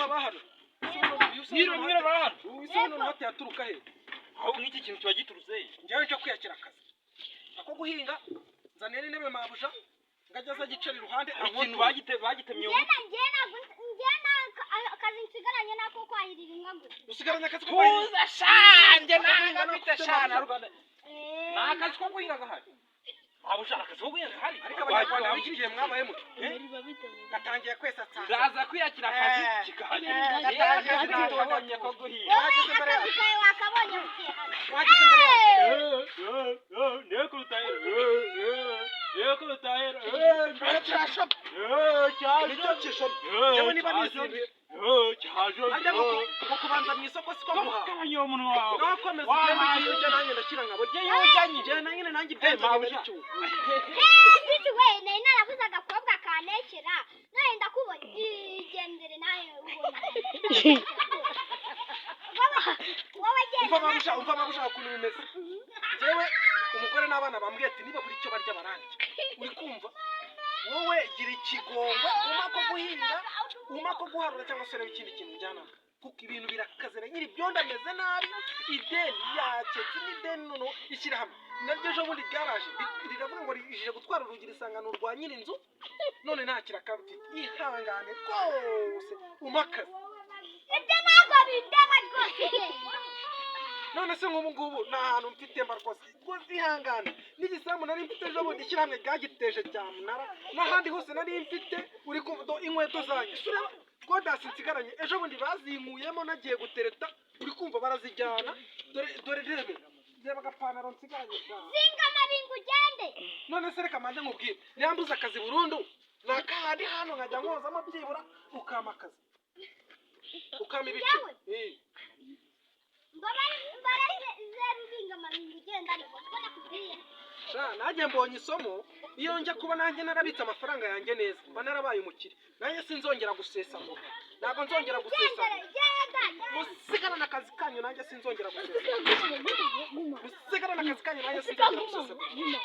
baba hano. Mwiriwe, mwiriwe hano. Ubu se buno note yaturuka he? Aho nk'iki kintu kiba giturutse he? Njyewe nje kwiyakira akazi ako guhinga, nzaniye n'intebe mabuja ngajya aza gicara iruhande. Ikintu bagitemye. Njye ntabwo, njye nta akazi nsigaranye nako kwahirira inka gusa. Usigaranye akazi ko kwahirira? Tuza shanjye, nanga Nako mfite ufite shana mabuja. Rwanda. Nta kazi ko guhinga gahari, waba ushaka akazi ko guhinga gahari? Ariko Abanyarwanda b'iki gihe mwabaye mute? Gatangiye kwesa tsatsa. Ndaza kwiyakira akazi kikahagera. Gatangiye Akazi kwesa. nakabonye ko guhinga. Wowe Wageze imbere akazi kawe wakabonye buke hano. Wageze imbere yacu. Niyo kurutahera, niyo kurutahera. Kirashobye, nicyo kishobye. Njyewe niba nizinduye ajya ngo kubanza mu isoko siko guhaha. Gabanya uwo munwa wawe. Ngaho komeza ugende, ugiye ujya, nanjye ndashyira nkabo. Ugiye ujyanye. Njyewe na nyine nanjye ibyanjye Mabuja. biracyuwe. Disi we, nari narabuze agakobwa kanekera, none ndakubonye. Igendere nawe ubona. Wowe Umva. genda. Mabuja, umva mabuja, ukuntu bimeze. Njyewe umugore n'abana bambwiye ati niba buri icyo barya barandya. Uri kumva? Wowe gira ikigongwe, uma ko guhinga, uma ko guharura, cyangwa se urebe ikindi kintu njyanama, kuko ibintu birakazira. Nyiri ibyondo ameze nabi, ideni yaketse n'ideni. Noneho ishyirahamwe naryo ejo bundi ryaraje riravuga ngo rije gutwara urugi, risanga ni urwa nyiri inzu. None nta kiraka mfite. Ihangane rwose, umpe akazi. Ibyo ntabwo bindeba rwose, genda. None se nk'ubu ngubu nta hantu mfite mba rwose. Rwose ihangane, n'igisambu nari mfite ejo bundi ishyirahamwe ryagiteje cyamunara, n'ahandi hose nari mfite. Uri kumva? Do inkweto zanjye, ese ureba godasi nsigaranye? Ejo bundi bazinkuyemo nagiye gutereta, uri kumva, barazijyana. Dore, dore, rebe, reba agapantaro nsigaranye sha. Zinga amabingo ugende. None se reka manze nkubwire, niba akazi burundu ni akahandi hano nkajya nkozamo byibura, ukampa akazi, ukampa ibice. Yewe. Mbabare zeru, zinga amabingo ugenda, ariko siko nakubwiye. Sha, nanjye mbonye isomo. Iyo njya kuba nanjye narabitse amafaranga yanjye neza, mba narabaye umukire. Nanjye sinzongera gusesagura, ntabwo nzongera gusesagura. Gendere, genda. Musigarane akazi kanyu, nanjye sinzongera gusesagura. Musigarane akazi kanyu, nanjye sinzongera gusesagura.